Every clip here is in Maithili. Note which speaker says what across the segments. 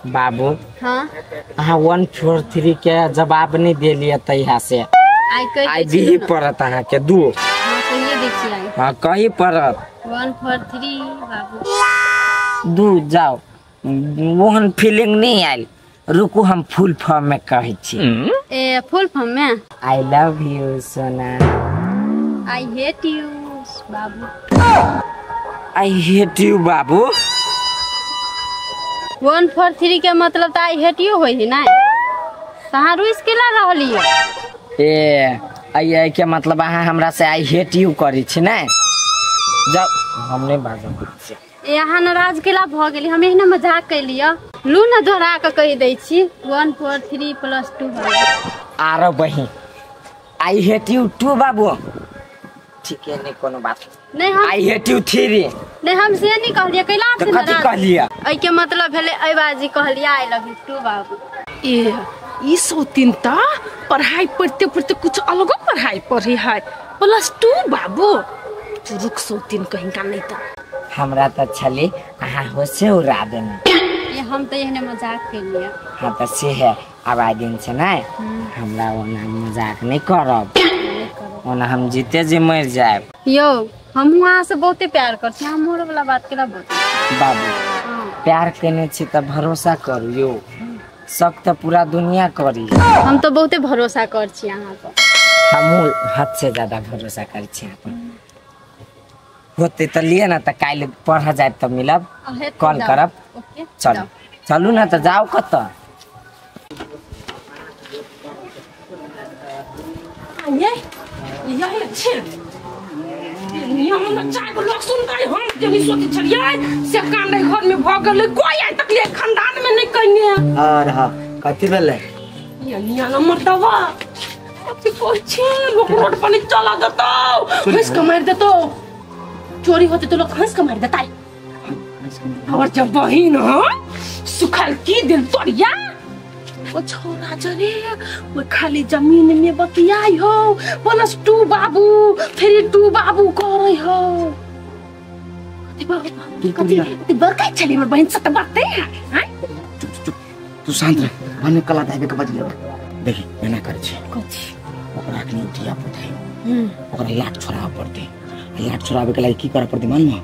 Speaker 1: बाबू
Speaker 2: हां
Speaker 1: अहाँ 1 4 3 के जवाब नहीं देलिए तहिया से
Speaker 2: आई
Speaker 1: दिही पड़त अहाँ के दू।
Speaker 2: हां कहिए दै छी आई।
Speaker 1: हां कही पड़त
Speaker 2: 1 4 3 बाबू
Speaker 1: दू जाओ ओहन फीलिंग नहीं आयल। रुकू हम फुल फॉर्म में कहै छी।
Speaker 2: ए फुल फॉर्म में
Speaker 1: I love you Sona.
Speaker 2: I hate you बाबू।
Speaker 1: I hate you बाबू।
Speaker 2: 1 4 3 के मतलब त I hate you होई है ना। तहां रुस केला रहलियो?
Speaker 1: ए आई के मतलब अहाँ हमरा से I hate you करै छी ने। जाओ हम नहीं बाजब।
Speaker 2: ए अहाँ नाराज केला भ गेली? हम एहना मजाक कैलियो। लू न दोहरा के कहि दै छी 1 4 3 प्लस 2
Speaker 1: आरो बही I hate you 2 बाबू। ठीक है नहीं कोनो बात
Speaker 2: नहीं। हम
Speaker 1: I hate you 3
Speaker 2: नहीं हम से नहीं कहलिए। कैला से
Speaker 1: नाराज कहलिए?
Speaker 2: एई के मतलब भेलै एई बाजी कहलिए I love you 2 बाबू।
Speaker 3: ए ई सौतीन त पढ़ाई पढ़ते पढ़ते कुछ अलगो पढ़ाई पढ़ी है प्लस 2 बाबू। रुक सौतीन कहीं का नहीं त
Speaker 1: हमरा त छली अहाँ होसे उड़ा देना।
Speaker 2: ए हम त एहने मजाक केलिए।
Speaker 1: हां त से है अब आइ दिन से नै हमरा ओना मजाक नहीं करब। ओना हम जीते जे मर जाएब।
Speaker 2: यो हम अहाँ से बहुते प्यार कर छी। हम मोर वाला बात केला बोल
Speaker 1: बाबू। प्यार केने छी त भरोसा करू यो। शक त पूरा दुनिया करी।
Speaker 2: हम तो बहुते भरोसा कर छी अहाँ पर।
Speaker 1: हमहूँ हद से ज्यादा भरोसा कर छी अहाँ पर। होते त लिए ना त काल्हि पढ़ जाए त मिलब कॉल करब। चलू चलू ना त जाओ कत।
Speaker 3: ये यही छे यहाँ चाय को लोग सुनता है। हम के नहीं सोचे छलियै से कान नहीं घर में भ गेलै कोई आइ तक ले खानदान में नहीं कहने।
Speaker 4: और हां कथि भेलै?
Speaker 3: ये निया नंबर दवा कथि कहै छी लोग रोड पर नहीं चला देतौ हंस के मारि देतौ। चोरी होते तो लोग हंस के मारि देतै। और जब बहिन हो सुखल की दिल तोरिया ओ छोरा जरे वो खाली जमीन में बतियाई हो प्लस 2 बाबू 3 2 बाबू करे हो। कथि कथि बड़का छली हमर बहिन सत बाते हैं।
Speaker 4: चुप चुप तू शांत रह। भने कला दाबे के बजले देखी एना करे छी
Speaker 3: कथि
Speaker 4: ओकरा अखनी धिया पुता है ओकरा लाट छोड़ाबे पड़ते। लाट छोड़ाबे के लागि की करे पड़ते मालूम है?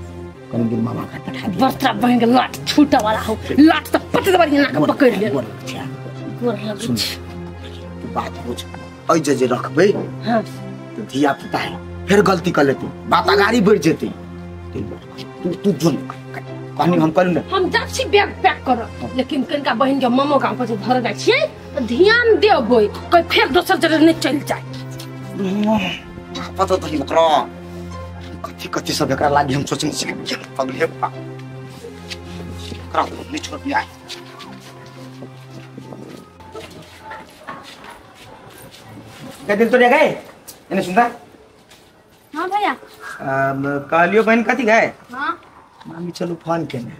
Speaker 4: कनी दिन मामा घर पठा दे।
Speaker 3: बर्तरा बहिन के लाट छूटा वाला हो लाट त पट दबरी ना के पकड़ ले।
Speaker 4: सुन तू बात बुझ ऐ जे जे रखबे
Speaker 3: हां
Speaker 4: तो धिया पुता है फिर गलती कर लेते बात अगाड़ी बढ़ जेते। तू तू जोन कहनी हम करू ना।
Speaker 3: हम जा छी बैग पैक कर लेकिन कनका बहिन के ममो गांव पर धर जाय छी ध्यान देबै कोई फेर दोसर जगह नहीं चल जाए।
Speaker 4: पता त ओकरा कथि कथि सब एकरा लागि हम सोचने छी पगले एकरा नहीं छोड़ दिया। दिन तो गए एने सुनता।
Speaker 2: हां भैया
Speaker 4: कहलियो बहन कथि गए?
Speaker 2: हां
Speaker 4: मामी चलू फोन केने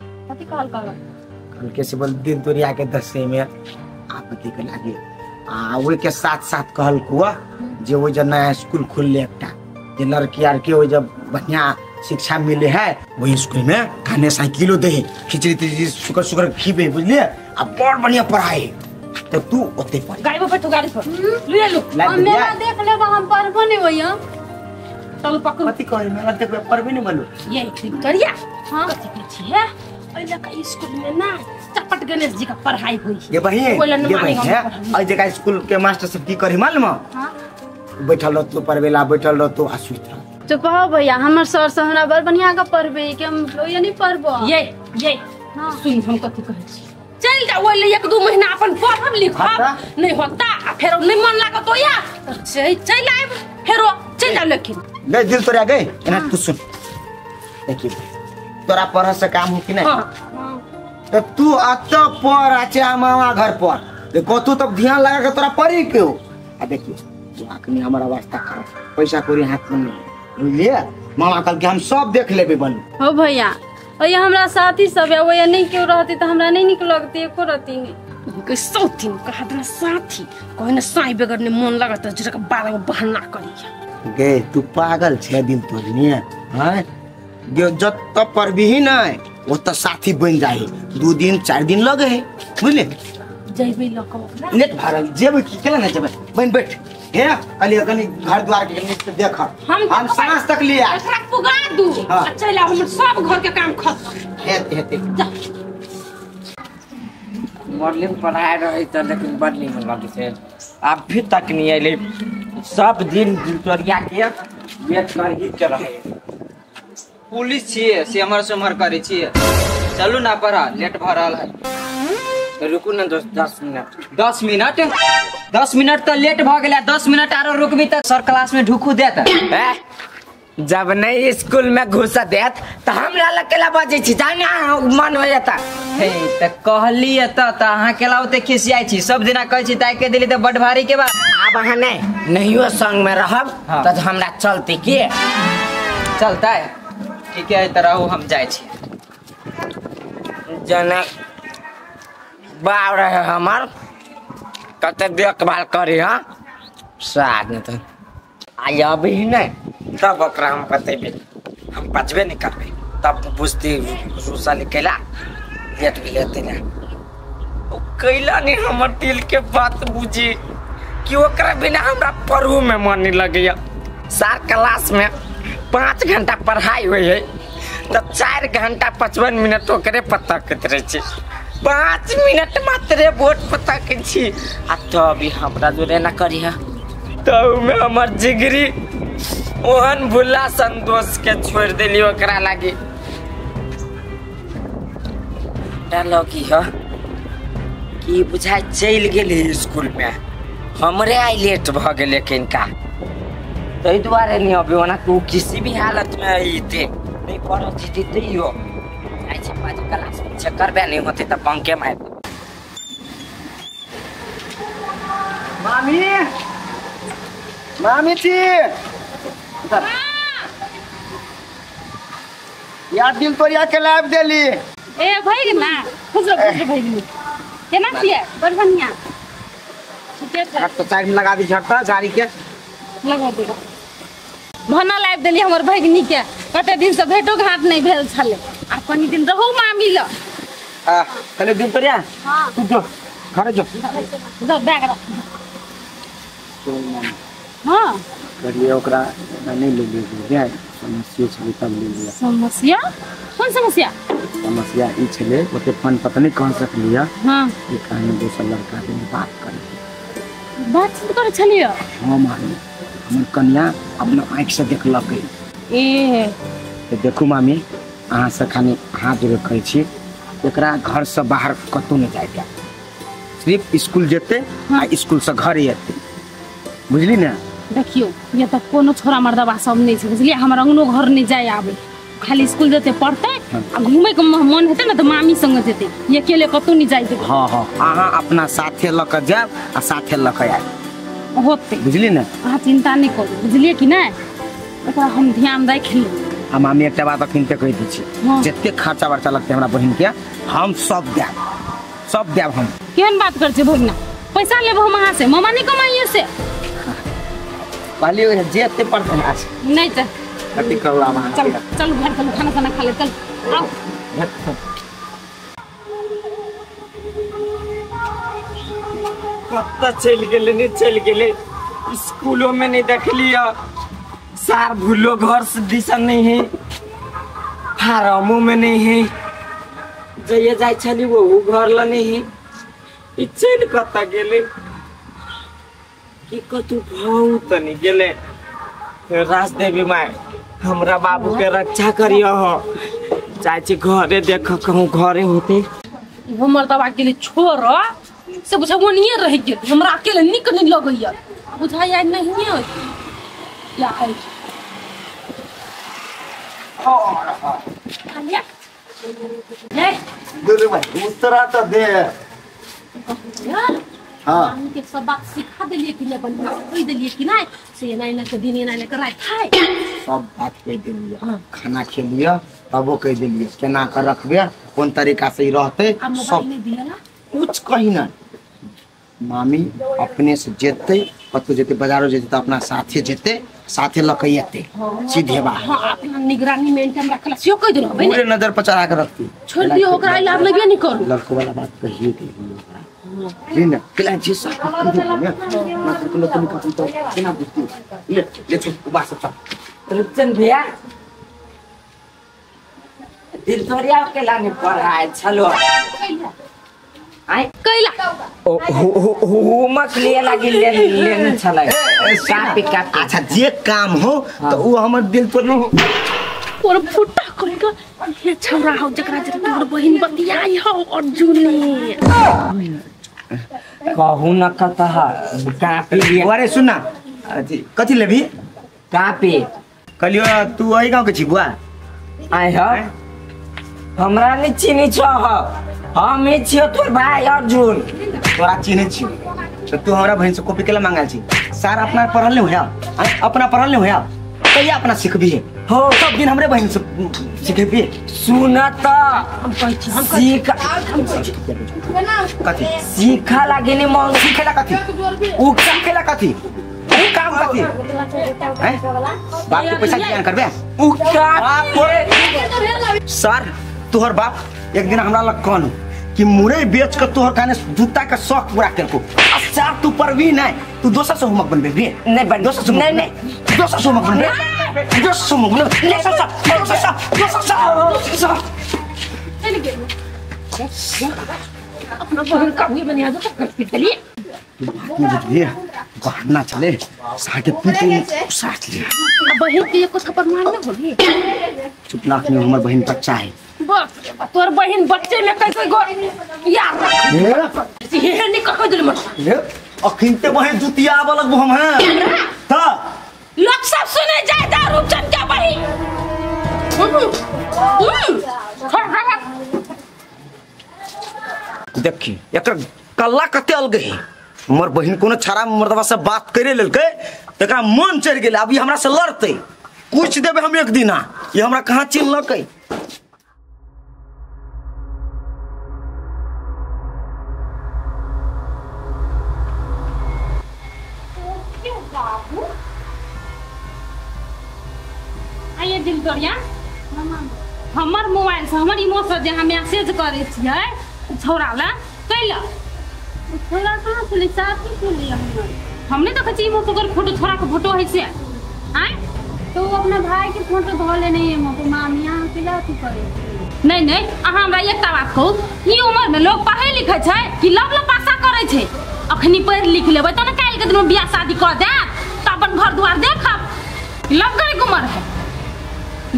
Speaker 2: कथि कहल कहल
Speaker 4: कल के से बोल दिन तोरिया के दसे में आपत्ति के लागे आ ओइ के साथ साथ कहल कुआ जे ओइ जे नया स्कूल खुलले एकटा जे लड़की आर के ओइ जब बढ़िया शिक्षा मिले है वही स्कूल में खाने साइकिलो दे खिचड़ी तिचड़ी सुकर सुकर खीबे बुझलिए आ बड़ बढ़िया पढ़ाई तो तू ओते पढ़
Speaker 3: गाड़ी पर बैठो गाड़ी पर ले लो।
Speaker 2: हम मेला देख लेब हम पढ़बो नहीं होइया।
Speaker 3: चल पकड़
Speaker 4: कथि कहै मेला देखबे पढ़बे नहीं बोलू
Speaker 3: ये करिया। हां कथि कहै छी है ओइ लका स्कूल में ना चपट गणेश जी का पढ़ाई होई
Speaker 4: ये बहिन ये बहिन है ओइ जगह स्कूल के मास्टर सब की करी मालूम?
Speaker 2: हां
Speaker 4: बैठल रहतो पढ़बेला बैठल रहतो आ सुति रहतो।
Speaker 2: चुप हो भैया हमर सर से हमरा बड़ बढ़िया के पढ़बे के हम ओइया नहीं पढ़बो।
Speaker 3: ये सुन हम कथि कहै छी चल जा ओइ ले 1-2 महीना अपन पढ़ब लिखब नहीं होता आ फेरो नहीं मन लागत होया चल चल आइब फेरो चल जा। लेकिन
Speaker 4: ले दिल तोरा गए एना तू सुन देखी तोरा पढ़ से काम हो कि नहीं?
Speaker 3: हां
Speaker 4: तो तू अत पढ़ आचे मामा घर पर देखो तू तब ध्यान लगा के तोरा पढ़ी क्यों? आ देखियो तू अखनी हमर अवस्था खराब पैसा कोरी हाथ में नहीं बुझलिए। मामा कल के हम सब देख लेबे बनू।
Speaker 2: हो भैया ओए हमरा साथी सब है ओए नहीं क्यों रहती त हमरा नहीं निक लगती एको रती नहीं।
Speaker 3: के सौतीन कहा देना साथी कहे न साई बगैर ने मन लागत जरा के बारह गो बहाना करी
Speaker 4: गे तू पागल छे दिल तोड़नी हैं गे जत पढ़बीही नहीं ओतऽ साथी बनि जाइ है 2 दिन 4 दिन लगे है बुझले
Speaker 3: जइबै ल क ओकरा
Speaker 4: नेट भरल जेबै की केना नहि जेबै बनि बैठ हे कनी कनी घर द्वार के नीक से देख हम साँझ तक लिया
Speaker 3: एकरा पुगा दू आ चल आ हमर सब घर के काम खत्म
Speaker 4: हेते हेते
Speaker 3: जा
Speaker 1: मॉडलिंग पढ़ाए रहे त लेकिन बड़ नीमन लगे छै अभी तक नहीं अइले सब दिन दिनचर्या के वेट कर ही के रहे
Speaker 5: पुलिस छियै से हमर सोमहर करै छियै चलू ना पढ़ा लेट भऽ रहल है
Speaker 1: रुकू ना दोस्त 10 मिनट
Speaker 5: 10 मिनट 10 मिनट तऽ लेट भऽ गेलै 10 मिनट आरो रुकबी तऽ सर क्लास में ढुकू देत
Speaker 1: जब नहीं स्कूल में घुसा देत त हमरा लग केला बजै छी जाना मन हो जाता
Speaker 5: हे त कहली त त अहाँ केला ओते खिसियाइ छी सब दिना कहै छी ताइ के देली त बड भारी के बात
Speaker 1: आब अहाँ नहीं नहियो संग में रहब त हमरा चलते के
Speaker 5: चलतै ठीक है त रहू हम जाइ छी
Speaker 1: जना बाप रहे हमर कते देखभाल करी हाँ साथ में तो आई अभी नहीं तब ओकरा हम बतेबे हम बचबे नहीं करबे तब बुझती रूसा निकला लेट भी लेते ना ओ कैला नहीं हमर दिल के बात बुझी कि ओकरा बिना हमरा पढ़ू में मन नहीं लगैया सार क्लास में 5 घंटा पढ़ाई हुई है तो 4 घंटा 55 मिनट ओकरे पता करते रहे छी 5 मिनट मात्रे बोर्ड पता के छी आ तो अभी हमरा जोरे ना करी है तो में हमर जिगरी ओहन भुला संतोष के छोड़ देली ओकरा लागी लगी ह कि बुझाइ चलि गेलै स्कूल में हमरे आई लेट भ गेलै किनका ताहि दुआरे नहीं अभी ओना तू किसी भी हालत में अइते नहीं पढ़ जीती तैयो जाइ छी 5 क्लास में चेक करबे नहीं होते त पंखे मार
Speaker 4: मामी मामी जी यार दिल तोरिया के लाभ देली
Speaker 2: ए भइग ना खुश रह भइग केना छियै बड़ बढ़िया ठीके छै
Speaker 4: हट तो साइड में लगा दी झटका गाड़ी के
Speaker 2: लगा दे भना लाइब देली हमर भगिनी के कते दिन से भेटो घाट नहीं भेल छले आ कनी दिन रहू मामी ल
Speaker 4: आ कले दिल तोरिया
Speaker 2: हां
Speaker 4: तू जो घरे जो
Speaker 2: जो बैग रख हां
Speaker 4: करिए ओकरा नहीं ले लियै समस्या छलै तब ले लिया
Speaker 2: समस्या कौन समस्या
Speaker 4: समस्या ई छलै ओते फोन पता नहीं कौन सकलिया
Speaker 2: हां
Speaker 4: कि कहीं दोसर लड़का के बात करे
Speaker 2: बातचीत करे छलियै
Speaker 4: हां मामी हमर कन्या अपना आँखि से देखलकै
Speaker 2: ए
Speaker 4: तऽ देखू मामी अहाँ से खाली हाथ जोड़ कहै छी एकरा घर से बाहर कतौ नहीं जाय दिया सिर्फ स्कूल जेतै आ स्कूल से घर एतै बुझली ने
Speaker 2: देखियो ये तो कोनो छोरा मर्दबा सब नहीं छै बुझलियै हमर अंगनो घर नहीं जाय आबै खाली स्कूल जेतै पढ़तै आ घूमे के मन हेतै ने तऽ मामी संग जेतै ये अकेले कतौ नहीं जाय देबै
Speaker 4: हाँ हाँ अहाँ अपना साथे लऽ कऽ जायब आ साथे लऽ कऽ आयब
Speaker 2: होतै
Speaker 4: बुझली ने
Speaker 2: अहाँ चिंता नहीं करू बुझलियै कि नहि ओकरा हम ध्यान राखि लेबै
Speaker 4: आ मामी एकटा बात अखन ते कहि दै छी जते खर्चा वर्चा लगतै हमरा बहिन के हम सब देब हम
Speaker 2: केहन बात करै छियै भगिना पैसा लेब हम अहाँ से मामा नहीं कमाइए से
Speaker 4: कहलियै जे एते पड़तै आज
Speaker 2: नहीं तऽ
Speaker 4: कथी कहू आब अहाँ
Speaker 2: चल चल घर चलू खाना खाना खा ले चल आओ
Speaker 1: कतऽ चलि गेलै नहीं चलि गेलै स्कूलो में नहीं देखलियै सार भूलो घर से दिशा नहीं है फार्मो में नहीं है जइए जाइ छली वो घर ल नहीं है ई चलि कतऽ गेलै कि कतू भाव तनी गेलै राज देवी माय हमरा बाबू के रक्षा करियो हो चाची घरे देख कहूँ घरे होते
Speaker 3: हमर दवा के लिए छोड़ से बुझा ओनिए रहि गेल हमरा अकेले नीक नहीं लगैया बुझाइया नहीं या है
Speaker 4: उतरा तो दे
Speaker 3: हाँ के सब बात सिखा देलिए कि नहीं बढ़िया कहि देलिए कि नहीं से एना एना के दिन एना एना के राति खाय
Speaker 4: सब बात कहि देलिए खाना खेलिए तबो कहि देलिए केना के रखबे कोन तरीका से रहते सब
Speaker 3: नहीं दियला
Speaker 4: कुछ कही ना मामी अपने से जेते कतौ जेते बाजारो जेते तो अपना साथे जेते साथे लके एते सीधे बा।
Speaker 3: हां अपना निगरानी में इंटम रखला सियो कह देलो
Speaker 4: पूरे नजर पर चढ़ा के रखती।
Speaker 3: छोड़ दियो ओकरा लाभ लेबे नहीं करू।
Speaker 4: लड़को वाला बात कहिए के ले ना केला जे सब ना कोनो तुम कथि तो केना बुझती ले ले चल बा सब
Speaker 1: रुपचंद भैया दिल तोरिया के लाने पढ़ाए चलो आय
Speaker 3: कैला
Speaker 1: ओ होमवर्क लिए लागी लेने छलै कापी कापी।
Speaker 4: अच्छा जे काम हो तो उ हमर दिल पर न हो
Speaker 3: और फुटा कहिका ये छौरा हो जकरा जे तोर बहिन बतियाई हो अर्जुन
Speaker 1: कहू न कतह कापी लिए।
Speaker 4: अरे सुन ना कथि लेबी
Speaker 1: कापी
Speaker 4: कहलियो तू एहि गांव के छी बुआ?
Speaker 1: आय हो हमरा नहीं चिन्है छह हम ही छियो तोर भाई अर्जुन।
Speaker 4: तोरा चिन्है छियो तो तू हमरा बहिन से कॉपी केला मांगल छी? सार अपना पढ़ल नहीं होया, अपना पढ़ल नहीं होया कहिया अपना सिखबी हो? सब दिन हमरे बहिन से सिखेबी।
Speaker 1: सुन त
Speaker 3: हम कहै छी हम
Speaker 1: सीख
Speaker 4: कथि
Speaker 1: सीखा लागे नि मन
Speaker 4: सीखेला कथि उ सीखेला कथि उ काम कथि हैं बाप के पैसा ज्ञान करबे
Speaker 1: उ का
Speaker 4: सर तोहर बाप एक दिन हमरा लग कहनु कि मुरई बेच के तोहर काने जूता के शौक पूरा केलको। अच्छा तू परवीन है तू दोसर से होमवर्क बनबे बे?
Speaker 1: नहीं बन
Speaker 4: दोसर से
Speaker 1: नहीं नहीं
Speaker 4: दोसर से होमवर्क बनबे दोसर से होमवर्क बनबे दोसर से दोसर से दोसर से
Speaker 3: चल गेल अपना बहन का हुई बनिया दो तो फिर चलिए
Speaker 4: बात नहीं बुझलिए बहाना चले साके पीटे साथ ले
Speaker 3: अब बहन के एको थप्पड़ मारने होली।
Speaker 4: चुप नाक में हमर बहन बच्चा है।
Speaker 3: बाप रे बाप तोर बहन बच्चे में कैसे गो यार हे नहीं कह दिल मत
Speaker 4: ले अखिनते बहन जुतिया आब लगबो हम हैं त
Speaker 3: लोग सब सुने जाय जा रूपचंद के बहन
Speaker 4: देखी एकर कल्ला कते अलग है। हमर बहन कोनो छाड़ा मर्दवा से बात करे लेलकै तकरा मन चढ़ गेलै। अभी हमरा से लड़तै कुछ देबै हम एक दिना ये हमरा कहाँ चिन्हलकै।
Speaker 2: आइए दिल तोरिया हमर मोबाइल से हमर इमो से जे हम मैसेज करै छियै छौरा ला कैला
Speaker 6: छोरा कहाँ छलै साथी छलै हमर।
Speaker 2: हमने देखै छियै इमो पर फोटो छोरा के फोटो है से आय
Speaker 6: तो वो अपना भाई के फोटो धऽ लेने इमो पर मामी अहाँ के अथी करै
Speaker 2: नहीं नहीं अहाँ हमरा एकटा बात कहू ई उम्र में लोग पढ़ै लिखै छै कि लव लपासा करै छै? अखनी पढ़ि लिख लेबै तऽ ने काल्हि के दिन में बियाह शादी कऽ देत तऽ अपन घर दुआर देखब। लव करे के उम्र है।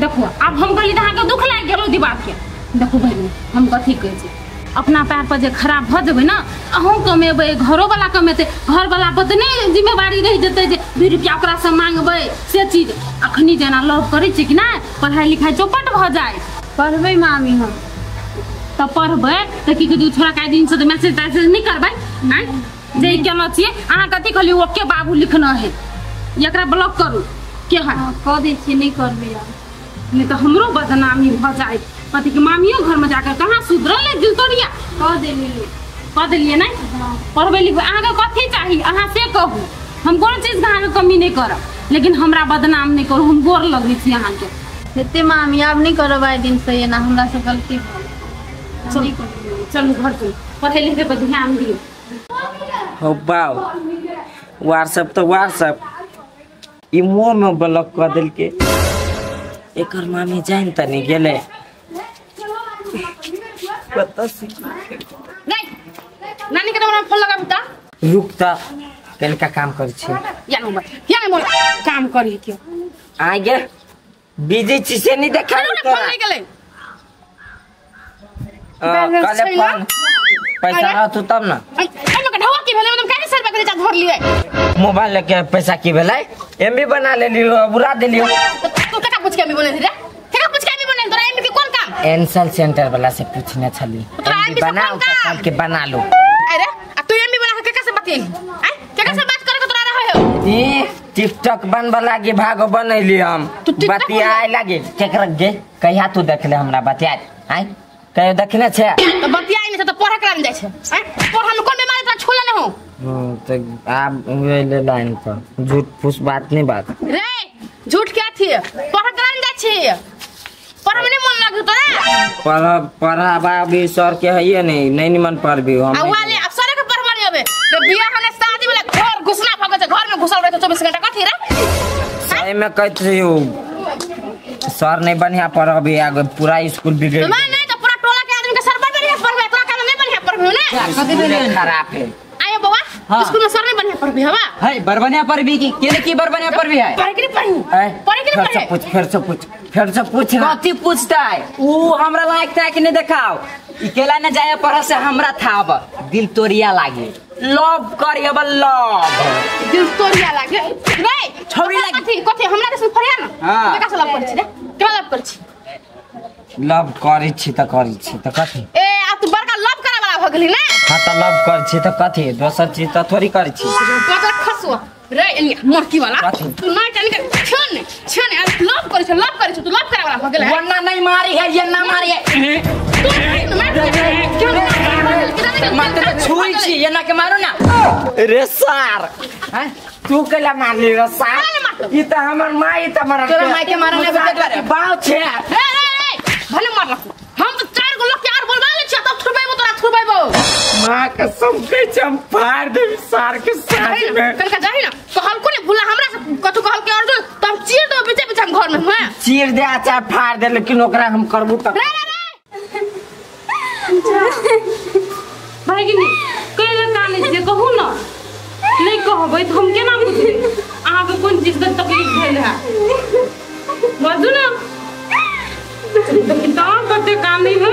Speaker 2: देखो आब हम कहली तऽ अहाँके दुख लागि गेल ओहि बात के। देखो बहिन हम कथी कहै छी अपना पैर पर जे खराब भऽ जेबै ने अहूँ कमेबै घरोवला कमेतै घरवला पर तऽ नहि जिम्मेवारी रहि जेतै जे 2 रुपया ओकरासँ मांगबै से चीज। अखनी जेना लव करै छियै कि नहि पढ़ाइ लिखाइ चौपट भऽ जाय।
Speaker 6: पढ़बै मामी हम
Speaker 2: तऽ पढ़बै तऽ की कहै छोरा काल्हि दिनसँ तऽ मैसेज तैसेज नहि करबै आँय जे ई केना छियै अहाँ कथी कहलियै ओके बाबू लिखना है एकरा ब्लॉक करू केहन
Speaker 6: कऽ दै छियै नहि करबै आब
Speaker 2: नहीं तो हमरो बदनामी भऽ जाय। पति के मामियो घर में जाकर कहाँ सुधरल है दिल तोरिया
Speaker 6: कऽ देलियै
Speaker 2: कऽ देलियै नहीं पढ़बै लिखबै अहाँके कथी चाही अहाँ से कहू हम कोनो चीजके अहाँके कमी नहि करब लेकिन हमरा बदनाम नहि करू हम गोर लगै छी अहाँके।
Speaker 6: हेतै मामी आब नहि करब आइ दिन से एना हमरा से गलती भऽ
Speaker 2: चलू घर चलू पढ़ै लिखै पर ध्यान दियौ।
Speaker 1: हो बाउ व्हाट्सएप तऽ व्हाट्सएप ई मुँह में ब्लॉक कऽ देलकै। एकर मामी जान त नहीं गेलै पता सी
Speaker 3: नहीं नानी के नंबर फोन लगाबू त
Speaker 1: रुक त कनिका काम करै छी
Speaker 3: या नंबर या नंबर काम करी क्यों
Speaker 1: आ गे बिजी छी से नहीं देखा
Speaker 3: फोन ले गेलै
Speaker 1: कले फोन पैसा रहतौ तब ना
Speaker 3: एमे के ढवा की भेलै मतलब काहे 100 रुपया के रिचार्ज भरलियै
Speaker 1: मोबाइल लेके पैसा की भेलै एमबी बना लेलियो बुरा देलियो।
Speaker 3: तू केका पूछ के एमबी बनेलही रे केका पूछ के एमबी बनेलही तोरा एमबी के कोन काम?
Speaker 1: एनसल सेंटर वाला से पूछने छली
Speaker 3: तोरा एमबी
Speaker 1: बनाओ त के बना लो।
Speaker 3: अरे आ तू एमबी बना के केका से बतियेली आय केका से बात करे के तोरा रहे हो?
Speaker 1: ई टिकटॉक बनबा लागी भागो बनैली हम बतियाए लागी केकरा गे कहिया तू देखले हमरा बतियाए आय कहियो देखने छे
Speaker 3: त बतियाए नै त पढ़ा करा जाइ छै आय पढ़ा में कोन बीमारी तोरा छूले न हो।
Speaker 1: त आब ले लाइन पर झूठ फूस बात नहीं बात
Speaker 3: रे झूठ क्या थी पढ़ कर जाइ छी पढ़ में नहीं मन लागू तोरा
Speaker 1: पढ़ पढ़ाबा अभी सर के हइए नहीं नहीं निमन पढ़बी हम
Speaker 3: आ वाले अब सर के पढ़वा नहीं अबे रे बियाह ने शादी वाला घर घुसना भग छै घर में घुसल रहे 24 घंटा कथी रे
Speaker 1: सही में कहत रहियो सर नहीं बढ़िया पढ़बी आगे पूरा स्कूल बिगड़
Speaker 3: नहीं नहीं तो पूरा टोला के आदमी के सर बड़ बढ़िया पढ़बे तोरा का नहीं बढ़िया पढ़बी ना
Speaker 5: कथी भेल
Speaker 1: खराब है
Speaker 3: आयो बौआ स्कूल में सर नहीं बढ़िया पढ़बी हवा
Speaker 5: है बड़ बढ़िया पढ़बी की केने की बड़ बढ़िया पढ़बी है
Speaker 3: पढ़े के नहीं पढ़ी पढ़े के नहीं पढ़े
Speaker 1: पूछ फिर से पूछ फिर से पूछ
Speaker 5: कथी पूछता है ऊ हमरा लायक था कि नहीं देखाओ इकेला न जाए पढ़ से हमरा था अब दिल तोरिया लागे लव करी अब लव
Speaker 3: दिल तोरिया लागे रे
Speaker 5: छोरी लागे
Speaker 3: कथी कथी हमरा के फरिया ना केका से लव करै छी रे केना लव करै छी
Speaker 1: लव करै छी त करै छी त कथी
Speaker 3: ए आ तू बड़का लव करे वाला भ गेली ना
Speaker 1: हां त लव करै छी त कथी दोसर चीज त थोड़ी करै छी
Speaker 3: कथी खसुआ रे एनी मरकी वाला तू ना जान के छन छन लव करै छ लव करै छ तू लव करे वाला भ गेलै
Speaker 5: वरना नहीं मारी है ये ना मारी है मत छुई छी ये ना के मारू ना
Speaker 1: रे सार
Speaker 5: हैं
Speaker 1: तू केला मारली रे सार ई त हमर माई त मारल
Speaker 5: तोरा माई के मारल ने बेटा
Speaker 1: बाव छे
Speaker 3: रे रे रे भले मारल हम तो चार गो लोग के आर बोलबा ले छी तब थुरबैबो तोरा थुरबैबो
Speaker 1: मां कसम के चम फाड़ दे सार के साथ में
Speaker 3: कनका जाही ना कहल को ने भूला हमरा से कथु कहल के अर्जुन तब चीर दो बीचे बीचे हम घर में हां
Speaker 1: चीर दे चाहे फाड़ दे लेकिन ओकरा हम करबू त
Speaker 3: रे रे रे
Speaker 2: भागिनी कइले काने जे कहू ना नहीं कहबै त हम केना बुझबै अहाँ के कोन चीज के तकलीफ भेल है बाजू ना तो कते काम नहीं है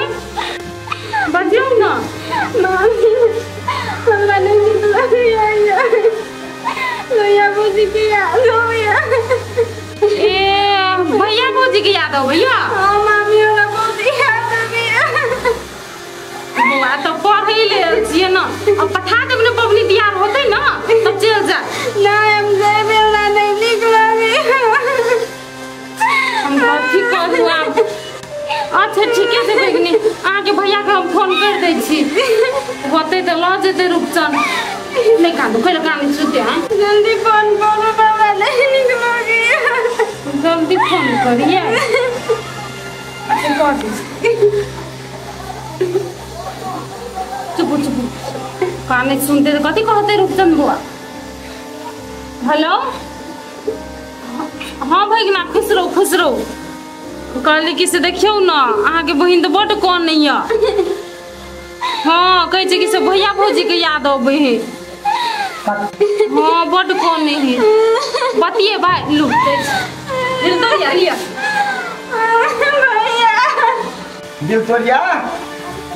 Speaker 2: बाजियो ना
Speaker 6: मामी हमरा नहीं नींद लगैया भैया भौजी के याद अबैया
Speaker 2: ए भैया भौजी के याद अबैया
Speaker 6: हां मामी हमरा बहुत याद अबैया
Speaker 2: बौआ तो पढ़ै ले छियै ना अब पठा देब ने पबनी तिहार होतै ना तब चल जा
Speaker 6: ना हम जाबे ना नहीं नीक लगैया
Speaker 2: हम कथी कहू आब अच्छा ठीके छै बहिनी अहाँके भैया के हम फोन कर दै छी होतै तऽ लऽ जेतै रूपचन नहीं कानू कैला कानै सुते हैं
Speaker 6: जल्दी फोन करू बाबा नहीं नीक लगैया
Speaker 2: जल्दी फोन करिए अच्छा कर दै छी चुप चुप काने सुनते तो कथी कहते रूपचंद बुआ हेलो हाँ भगिना खुश रहो खुश रहो कहली कि से देखियौ ना अहाँके बहिन तऽ बड्ड कानैया हाँ कहै छै कि से भैया भौजी के याद अबै है हाँ बड्ड कानै है बतिये भाई लू दिल लिया
Speaker 4: दिल तोरिया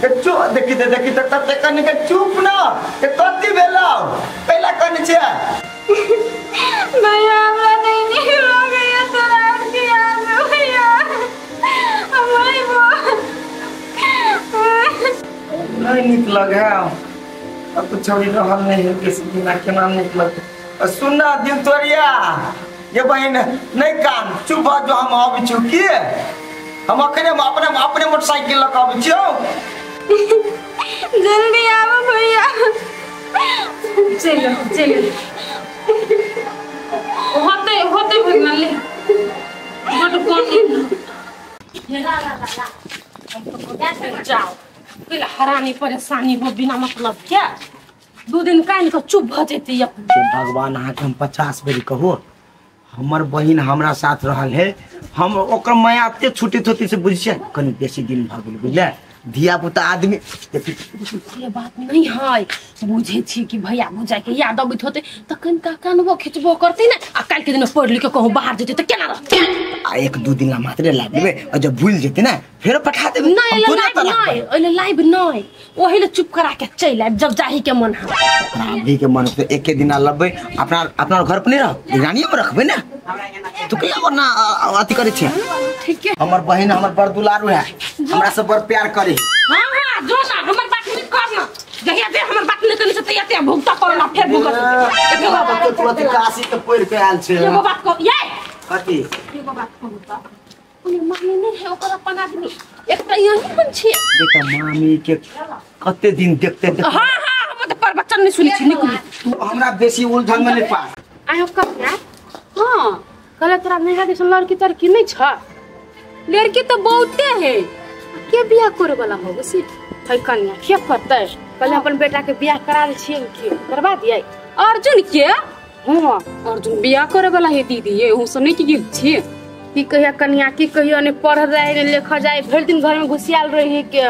Speaker 4: के चुप देखी त देखी त कते कनी के चुप ना के कथी भेलौ पहला कनी छै
Speaker 6: भैया हमरा नहीं नीक लगैया तोरा के याद अबैया हम अइबो
Speaker 4: नहीं नीक लगे अब तो छोड़ी रहल नहीं है किसी बिना केना नीक लगे सुन ना दिल तोरिया ये बहन नहीं कान चुप भ जो हम आबै छी की हम अखने अपने अपने मोटरसाइकिल लऽ के आबै छियौ
Speaker 6: जल्दी आबो भैया
Speaker 2: चलो चलो होते होते भगना ले बड कोनी ला ला ला हम तो जाओ पहले हरानी परेशानी हो बिना मतलब क्या दू दिन कान के चुप भ जेती
Speaker 4: भगवान अहाँ के हम 50 बेर कहो हमर बहिन हमरा साथ रहल है हम ओकर माया एते छुटी थोती से बुझिए कनी बेसी दिन भ गेल बुझले धिया पुता आदमी
Speaker 3: से बात नहीं है बुझे छी कि भैया भौजाई के याद अबैत होते त कनिका कानबो खिचबो करते ना आ काल्हि के दिन पढ़ लिख के कहूँ बाहर जेतै त केना रहतै
Speaker 4: आ एक दू दिन ला मात्रे ला देबे आ जब भूल जेते ना फेर पठा देबे
Speaker 3: नहीं लाइव नहीं ओइले लाइव नहीं ओहिले चुप करा के चलि आयब जब जाही के मन है
Speaker 4: अभी के मन तो एके दिन लबे अपना अपना घर पर नहीं रह निगरानी में रखबे ना तो क्या वरना अथी करे छै
Speaker 3: ठीक है
Speaker 4: हमर बहिन हमर बड़ दुलारू है हमरा से बड़ प्यार करे
Speaker 3: हां हां जो ना हमर बात नहीं करना जहिया दे हमर बात नहीं करनी से तहिया ते भुगता करना फेर भुगत
Speaker 4: एगो बात तो तुरंत काशी के पढ़ के आयल छै
Speaker 3: एगो बात कह ये
Speaker 4: कथी
Speaker 3: एगो बात कहू त ओने मामी नहीं है ओकर अपन आदमी एकटा यही बन छी
Speaker 4: बेटा मामी के कते दिन देखते देखते
Speaker 3: हां हां हम त पर बच्चन नहीं सुनी छी निकलू
Speaker 4: तू हमरा बेसी उलझन में नहीं पा
Speaker 3: आयो कब ना हां कहले तोरा नैहरा दिसन लड़की तड़की नहीं छ?
Speaker 2: लड़की तो बहुते है, के बियाह करे वाला हो से?
Speaker 3: है कन्या के करतै? कहले अपन बेटा के बियाह करा दे छियै के करवा दियै
Speaker 2: अर्जुन के?
Speaker 3: हां
Speaker 2: अर्जुन बियाह करे वाला है दीदी, ये हम सुनै के गेल छियै।
Speaker 3: की कहिया कन्या की कहियो ने पढ़ जाए ने लिख जाए, भरि दिन घर में घुसियाल रही के।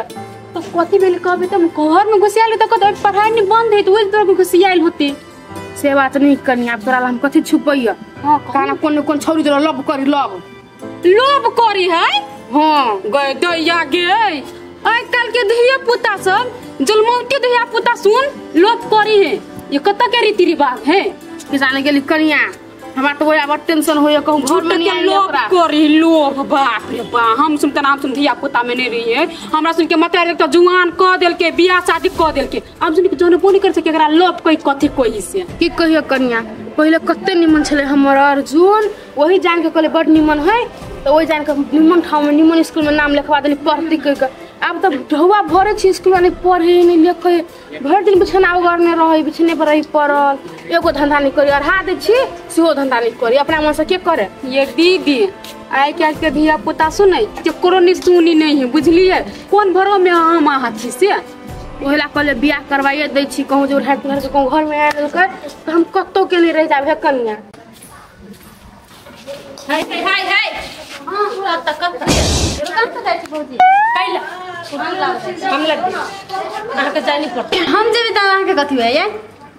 Speaker 2: तो कथी भेल कहबे त घर में घुसियाल त कत पढ़ाई नहीं बंद है तो ओइ तरह घुसियाल होते।
Speaker 3: से बात नहीं कन्या, तोरा हम कथी छुपैया?
Speaker 2: हां
Speaker 3: काना कोन कोन छौरी तोरा लव करी लव
Speaker 2: लोभ करी है।
Speaker 3: हां
Speaker 2: गए दैया गे, आइ काल के धिया पुता सब जलमौती धिया पुता सुन लोभ करी है, ये कत के रीति रिवाज है?
Speaker 3: के जाने गेली कन्या, हमरा तो वही बड़ टेंशन होय कहूं घर में नहीं
Speaker 2: लोभ करी लोभ। बाप रे बा, हम सुन त नाम सुन धिया पुता में नहीं रही है, हमरा सुन के मतारी त जुआन क देल के बियाह शादी क देल के, हम सुन के जनबो नहीं कर सके एकरा लोभ कोई कथी कोई से।
Speaker 3: की कहियो कन्या, पहिले कते निमन छले हमर अर्जुन, वही जान के कहले बड़ निमन है तो वही जान के निमन ठाव में निमन स्कूल में नाम लिखवा देली पढ़ती कह के। अब तो ढौआ भरे छी स्कूल में, पढ़े नहीं लिखे, भरि दिन बिछना उगरने रहे, बिछने पर रही पड़ल, एगो धंधा नहीं करी, अढ़ा दै छी सेहो धंधा नहीं करी, अपना मन से के करे?
Speaker 2: ये दीदी आइ काल्हि के धिया पुता सुनै केकरो नहीं सुनी नहीं है, बुझलियै? कोन भरो में हम अहाँ छी से?
Speaker 3: ओहि ला कहले बियाह करवाइए दै छी, कहूँ जे उठा के कहूँ घर में आयल देलकै तऽ हम कतौ के नहीं रहि जाब हे कन्या।
Speaker 2: हाय हाय हाय हाय,
Speaker 6: हां पूरा तकत दुकान पर जाइ छी भौजी।
Speaker 2: कैला हम लग अहाँ के जाय नहीं पड़त,
Speaker 6: हम जेबे त अहाँ के कथी होय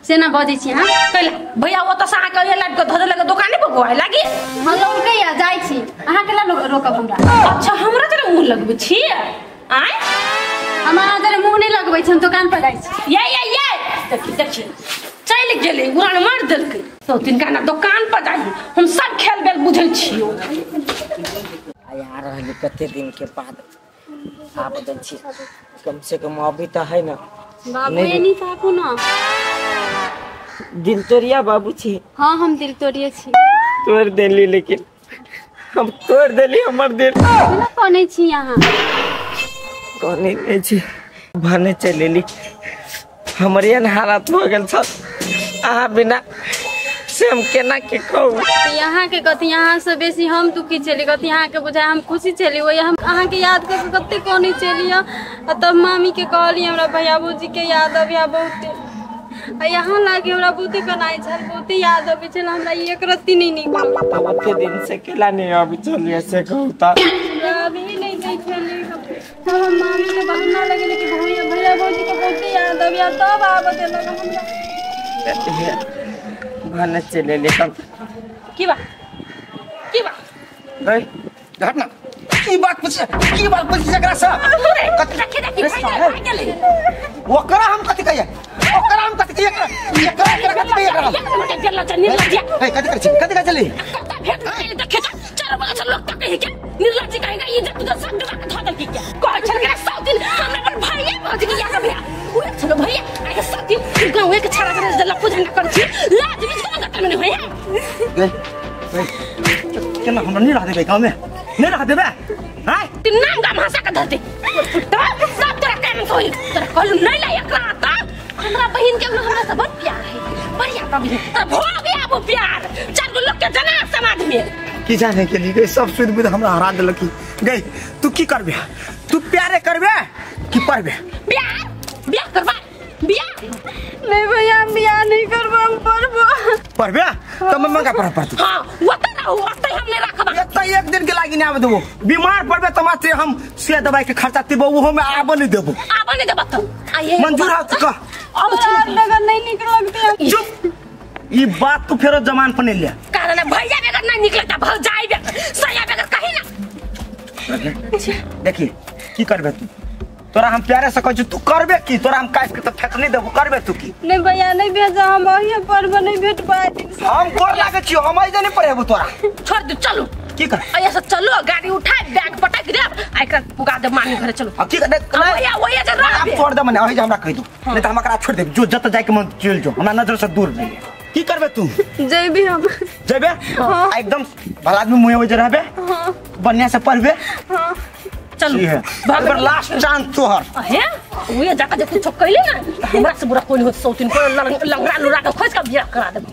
Speaker 6: से ना बजै छी। हां
Speaker 2: कैला भैया ओत से अहाँ के लाइट के धरे लगे दुकाने पर गोहाय लागी,
Speaker 6: हम लौटके आ जाइ छी, अहाँ के ला रोकब हमरा?
Speaker 2: अच्छा हमरा जरे मुंह लगबै छी? आय
Speaker 6: हमरा जरे मुंह नहीं लगबै छी, हम दुकान पर जाइ छी।
Speaker 2: ये ये ये देखी देखी चलि गेलै, उड़ान मार देलकै तो तिनका ना दुकान पर जाइ, हम सब खेल बेल बुझै छियो।
Speaker 1: आ रहली कते दिन के बाद आब दै छी, कम से कम अभी तो है ना
Speaker 6: बाबू एनी ताकू ना।
Speaker 1: दिल तोड़िया बाबू छी?
Speaker 6: हां हम दिल तोड़िए छी।
Speaker 1: तोड़ देली, लेकिन हम तोड़ देली हमर दिल।
Speaker 6: केना कनै छी अहाँ?
Speaker 1: कनै नहीं छी, भने चलेली, हमर एहन हालत भऽ गेल छल अहाँ बिना से हम केना के कहू।
Speaker 6: यहाँ के कथी अहाँ से बेसी हम दुखी छली, कथी अहाँ के बुझाय हम खुशी छली, वही हम अहाँ के याद कर के कते कनै छली। आ तब मामी के कहली हमरा भैया भौजी के याद अबिया बहुते, आ यहाँ लागी हमरा बहुते कनाइ छल, बहुते याद अबै छल हमरा, एक रत्ती नहीं निकल।
Speaker 1: कते दिन से केला नहीं अबै छलियै से कहू त?
Speaker 6: हमरा अभी नहीं दै छली, तब हम मामी के बहाना लगेली कि भैया भैया भौजी के बहुते याद अबिया, तब आबऽ देलक हमरा।
Speaker 1: भने चलेली हम।
Speaker 2: की बा की बा
Speaker 4: गई हट ना, की बात पूछ, की बात पूछ एकरा से?
Speaker 2: कथी देखी भाई गेलै
Speaker 4: ओकरा हम कथि कहिए, ओकरा हम कथि कहिए, एकरा एकरा कथि कहिए एकरा? ए कथि करै छी, कथि करै छली?
Speaker 2: भेट गेलै देखे चार बगल से लोग तक है क्या निर्लज्ज कहेगा, ये जब तुझे सब डुबा के धो देलकी क्या कहै छल के सब दिन हमरा अपन भैया भौजी के याद अबिया, उहे छलो भैया आइ सब दिन गांव के छाड़ा छाड़ा जला पूजन कर छी, लाज बीच कोन गत में नहीं होय।
Speaker 4: गई केना हमरा नहीं रह देबै गांव में, नहीं रह देबै? हां
Speaker 2: तीन नाम गाम हंसा के धर दे सब तोरा कारण से होई, तोरा कहलु नहीं ला एकरा त हमरा बहिन के हमरा से बड़ प्यार है, बढ़िया तब त भो गया वो प्यार चार गो लोग के जना समाज में
Speaker 4: की जाने के लिए गई, सब सुध बुध हमरा हरा देलकी। गई तू की करबे? तू प्यारे करबे कि पढ़बे?
Speaker 2: बियाह बियाह करबा बियाह?
Speaker 6: नहीं भैया हम बियाह नहीं करबो, हम पढ़बो।
Speaker 4: पढ़बे त मम्मा का पढ़ पढ़तू?
Speaker 2: हां ओतै रहू, ओतै हम नहीं राखब,
Speaker 4: एतै एक दिन के लागी नहीं आबे देबो, बीमार पड़बे त मात्र हम से दवाई के खर्चा देबो, ओहो में आबो नहीं देबो।
Speaker 2: आबो नहीं देबो त
Speaker 4: मंजूर हो त कह।
Speaker 2: अब
Speaker 6: लगन नहीं निक लगते।
Speaker 4: चुप, ई बात तू फेरो जमान पर नहीं ले,
Speaker 2: कारण भैया बेगर नहीं निकलता, भौजाई बेगर सैया बेगर कहीं ना।
Speaker 4: देखिए की करबे तू, तोरा हम प्यारे से कहै छी तू करबे की? तोरा हम काटि के त फेंक नहीं देबो, करबे तू की?
Speaker 6: नहीं भैया नहीं भेजा, हम अहिए पढ़बो नहीं भेट पाए।
Speaker 4: हम गोर लागै छी, हम अइजे नहीं पढ़ेबो तोरा।
Speaker 2: छोड़ दे चलू
Speaker 4: की कर,
Speaker 2: अइया से चलो गाड़ी उठा बैग पटक देब आ एकरा पुगा देब मामी घरे चलो।
Speaker 4: अब की कर,
Speaker 2: भैया ओइया जे रह
Speaker 4: अब छोड़ दे मने अहि जे हमरा कहि दू, नहीं त हम एकरा छोड़ देब, जो जत जाय के मन चल जो, हमरा नजर से दूर नहीं। की करबे तू?
Speaker 6: जेबी हम
Speaker 4: जेबे? हां एकदम भला आदमी मुंह होय रहबे,
Speaker 6: हां
Speaker 4: बढ़िया से पढ़बे।
Speaker 6: हां
Speaker 2: चलू
Speaker 4: भाग लास्ट चांस तोहर
Speaker 2: हे उहे जाके जे कुछ कइले ना हमरा से बुरा कोई होत सौतिन को लंगड़ा लुरा के खोज के बियाह करा देब।